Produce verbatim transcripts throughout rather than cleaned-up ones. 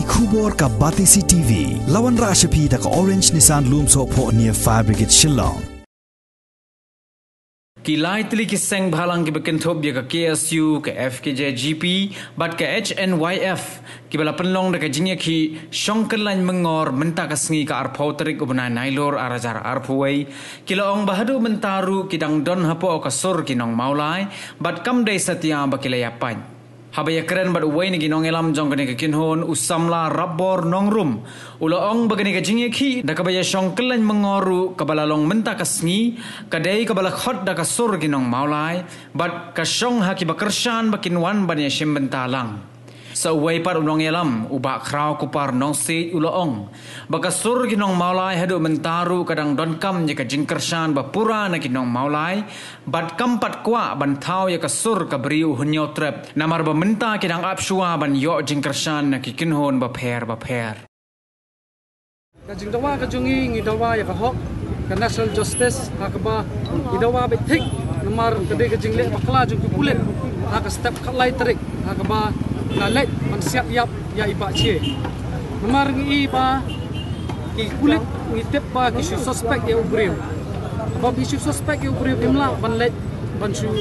Khubor ka Batesi T V, la wanrah sha phi da ka Orange Nissan Lumsohphoh near Fire Brigade Shillong. Ki lai tylli ki seng bhalang kiba kynthup ïa ka K S U, ka F K J G P bad ka H N Y F, kiba la pynlong da ka jingïakhih shong kynlaiñ myngor mynta ka sngi ka arphew tarik u bnai Nailur arhajar arphew wei, ki la ong ba haduh mynta ruh ki dang don hapoh ka sur ki nong Mawlai bad kam dei satia ba ki la ïapait. Haba ïakren bad uwei na ki nongïalam jong kane ka kynhun, u samla Rapbor Nongrum, u la ong ba kane ka jingïakhih da kaba ïashong kynlaiñ myngor ruh kaba la long mynta ka sngi, ka dei kaba la khot da ka sur ki nong Mawlai bad ka shong ha kiba kyrshan ba kin wan ban ïashim bynta lang. Sa uwei pat u nongïalam, u Bah Khraw Kupar Nongsiej, u la ong ba ka sur ki nong Mawlai haduh mynta ruh ka dang donkam ïa ka jingkyrshan ba pura na ki nong Mawlai bad kam pat kwah ban thaw ïa ka sur ka Bri U Hynñiewtrep, namar ba mynta ki dang ap shuwa ban ïoh jingkyrshan na ki kynhun bapher bapher. Ka jingdawa ka jong ngi, ngi dawa ïa ka hok, ka national justice, ha kaba ngi dawa beit thik, namar ka dei ka jingleh bakla jong ki pulit ha ka step khatlai tarik, ha kaba la leit ban siat ïap ïa i Bah Che. Namar ngi i ba ki pulit ngi tip ba ki shu suspect ïa u briew. Ba ki shu suspect ïa u briew, kim lah ban leit ban shu,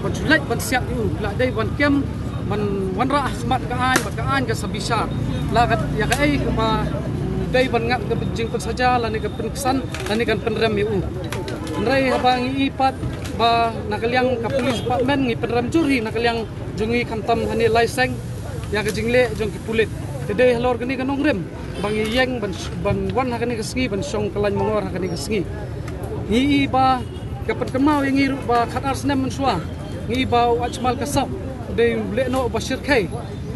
ban shu leit ban siat ïa u. La dei ban kem ban wanrah ha khmat ka aiñ, bad ka aiñ ka sa bishar. La ka, ïa kaei kaba dei ban ngat ka jingpynsaja lane ka pynksan lane kan pynrem ïa u. Hynrei haba ngi i pat ba na ka liang ka police department ngi pynrem jur hi na ka liang jong ngi khamtam hane lai seng ïa ka jingleh jong ki pulit. Te dei halor kane ka nongrim ba ngi ïeng ban, ban wan ha kane ka sngi, ban shong kynlaiñ myngor ha kane ka sngi. Ngi i ba ka pynkynmaw ïa ngi ruh ba khatar snem mynshuwa ngi i ba u Ajmal Kasab u dei u lehnoh uba shyrkhei,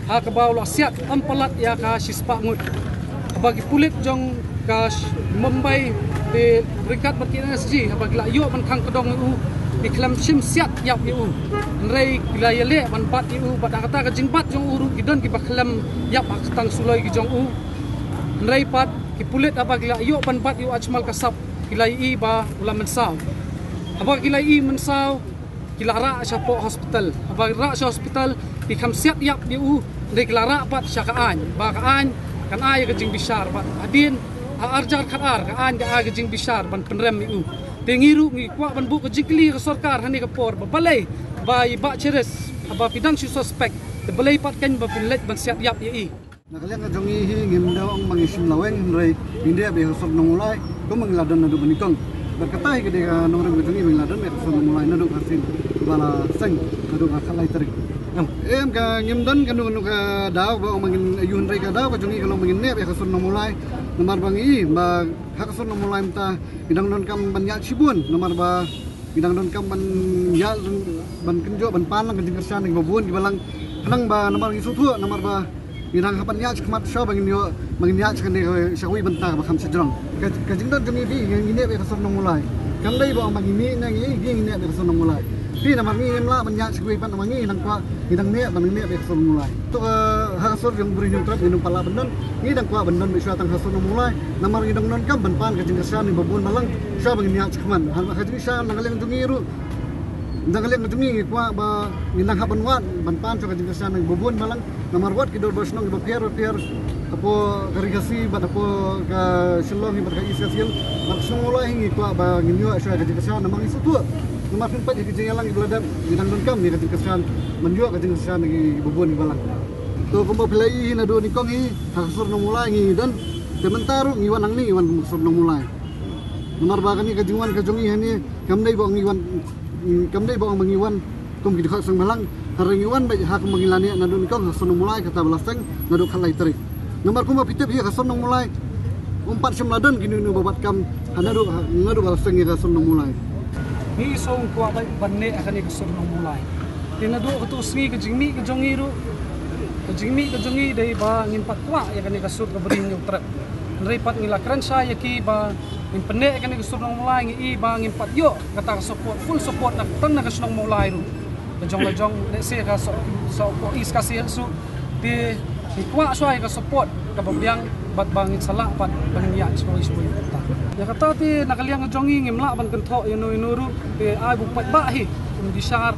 ha kaba u la siat ym palat ïa ka shispah ngut. Haba ki pulit jong ka sh-, Mumbai, te ryngkat bad ki N S G, haba ki la ïoh ban khang kdong ïa u, ki khlem shim siat ïap ïa u. Hynrei ki la ïaleh ban bat ïa u, bad ha kata ka jingbat jong u ruh ki don kiba khlem ïap ha ka tang suloi ki jong u. Hynrei pat ki pulit haba ki la ïoh ban bat ïa u Ajmal Kasab, ki la ïohi ba u la mynsaw. Haba ki la ïohi mynsaw, ki la rah shapoh hospital. Haba rah sha hospital, ki khlem siat ïap ïa u, hynrei ki la rah pat sha ka aiñ. Ba ka aiñ kan ai ka jingbishar, bad hadien ha arhajar khatar ka aiñ ka ai ka jingbishar ban pynrem ïa u. Te ngi ruh ngi kwah ban buh ka jingkylli ha ka sorkar hane ka por, ba balei ba i Bah Cheris, haba phi dang shu suspect, te balei pat kein ba phin leit ban siat ïap ïa i. Na ka liang ka jong ngi hi ngim da ong ba ngi shim laweng, hynrei ngi dei beit ha ka sur nong Mawlai kumba ngi la don naduh ba nyngkong. Bad kata hi ka dei ka nongrim ka jong ngi ba ngi la don beit ha ka sur nong Mawlai naduh ka sien ba la seng, naduh ka khatlai tarik. Em, ka ngim don kano kano ka daw ba ong ba ngin ïoh, hynrei ka daw ka jong ngi ka long ba ngin neh beit ha ka sur nong Mawlai. Namar ba ngi i ba ha ka sur nong Mawlai mynta ngi dang donkam ban ïaid shibun, namar ba ngi dang donkam ban ïaid, ban kynjoh, ban pan lang ka jingkyrshan na kiba bun kiba lang. Khnang ba namar ngi sngewthuh, namar ba ngi dang hap ban ïaid shakhmat shuwa ba ngin ïoh, ba ngin ïaid sha kane ka, sha kawei bynta kaba kham shajrong. Ka, ka jingdon jong ngi phi, ngi neh beit ha ka sur nong Mawlai. Kam dei ba ong ba ngi mih ne ngi, ngi neh beit ha ka sur nong Mawlai. Phi, namar ngi ngim lah ban ïaid sha kawei pat, namar ngi nang kwah, ngi dang neh, ba ngi neh beit ha ka sur nong Mawlai. To, eh, ha ka sur jong u Bri U Hynñiewtrep ngin ym pat lah ban don. Ngi dang kwah ban don beit shuwa tang ha ka sur nong Mawlai. Namar ngi dang donkam ban pan ka jingkyrshan na kiba bun balang shuwa ba ngin ïaid shakhmat. Ha ka jingkyrshan na ka liang jong ngi ruh, na ka liang jong ngi ngi kwah ba ngin nang hap ban wad ban pan shuwa ka jingkyrshan na kiba bun balang. Namar wat ki dorbar shnong kiba pher bapher, hapoh ka Ri Khasi bad hapoh ka Shillong hi bad ka East Khasi Hills, bad ka shnong Mawlai hi ngi kwah ba ngin ïoh shuwa ka jingkyrshan namar ngi sngewthuh. Namar phin peit ïa ka jingïalang kiba la dep, ngi dang donkam ïa ka jingkyrshan, ban ïoh ka jingkyrshan na kiba bun kiba lang. To, kumba phi la i hi naduh nyngkong hi, ha ka sur nong Mawlai ngi don. Te mynta ruh ngi wan hangne, ngi wan ha ka sur nong Mawlai. Namar ba kane ka jingwan ka jong ngi hangne kam dei ba ngi wan, kam dei ba ong ba ngi wan kum ki dkhot seng bhalang. Hynrei ngi wan beit ha kumba ngi la neh naduh nyngkong ha ka sur nong Mawlai, kata ba la seng naduh khatlai tarik. Namar kumba phi tip hi ha ka sur nong Mawlai, um pat shym la don kino kino ba bat kam ha naduh, ha naduh ba la seng ïa ka sur nong Mawlai. Ngi shu kwah beit ban neh ha kane ka sur nong Mawlai. Te naduh kato ka sngi ka jingmih ka jong ngi ruh, ka jingmih ka jong ngi dei ba ngim pat kwah ïa kane ka sur ka Bri U Hynñiewtrep. Hynrei pat ngi la kren shai ïa ki ba ngin pynneh ïa kane ka sur nong Mawlai, ngi i ba ngim pat ïoh kata ka support, full support na, tang na ka shnong Mawlai ruh. Ka jong la jong, lehse ka Soh, Sohphoh East Khasi Hills ruh. Te ngi kwah shuwa ïa ka support kaba biang bad ba ngin sa lah pat ba ngin ïaid shibun shibun ïa kata. Ïa kata te na ka liang ka jong ngi ngim lah ban kynthoh ïano ïano ruh, te ai ba u paidbah hi un bishar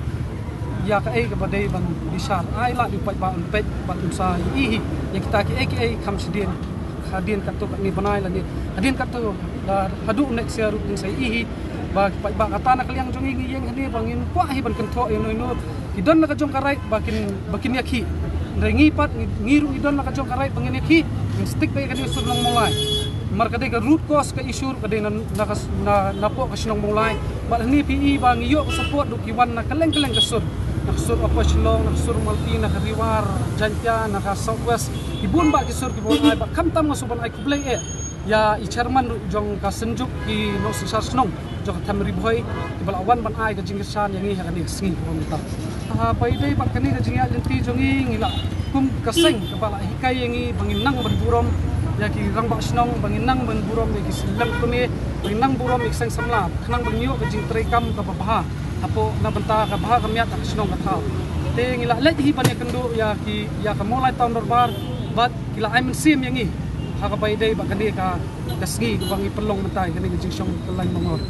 ïa kaei kaba dei ban Shah ai lad ïa u paidbah un peit bad un sa ïohi ïa kita kiei kiei kham shadien. Hadien katto katne bnai lane hadien katto, la haduh next year ruh kin sa ïohi ba ki paidbah kata na ka liang jong ngi ngi ïeng hangne ba ngin kwah hi ban kynthoh ïa uno uno. Ki don la ka jong ka right ba kin, ba kin ïakhih. Hynrei ngi pat ngi, ngi ruh ngi don la ka jong ka right ba ngin ïakhih. Ngin stick beit ha kane ka sur Nongmawlai. Namar ka dei ka root cause ka issue ruh ka dei na, na ka, na, napoh ka shnong Mawlai. Bad hangne phi i ba ngi ïoh ka support ruh ki wan na kylleng kylleng ka sur. Na ka sur Upper Shillong, na ka sur Malki, na ka Ri War Jaiñtia, na ka South West. Ki bun bah ki sur kiba wan ai bad khamtam nga shu ban ai khublei eh ïa i chairman ruh jong ka Synjuk ki nongsynshar shnong jong ka them Ri Bhoi kiba la wan ban ai ka jingkyrshan ïa ngi ha kane ka sngi kaba mynta. Ha, ba ïadei bad kane ka jingïaid lynti jong ngi, ngi la kum ka seng kaba la hikai ïa ngi ba ngin nang ban burom ïa ki rangbah shnong, ba ngin nang ban burom ïa ki syllem kmie, ba ngin nang burom ïa ki seng samla, khnang ba ngin ïoh ka jingtrei kam kaba bha hapoh na bynta ka bha ka miat ha ka shnong ka thaw. Te ngi la leit hi ban ïakynduh ïa ki, ïa ka Mawlai Town Dorbar bad ki la ai mynsiem ïa ngi ha kaba ïadei bad kane ka, ka sngi kaba ngi pynlong mynta ïa kane ka jingshong kyllain mangor.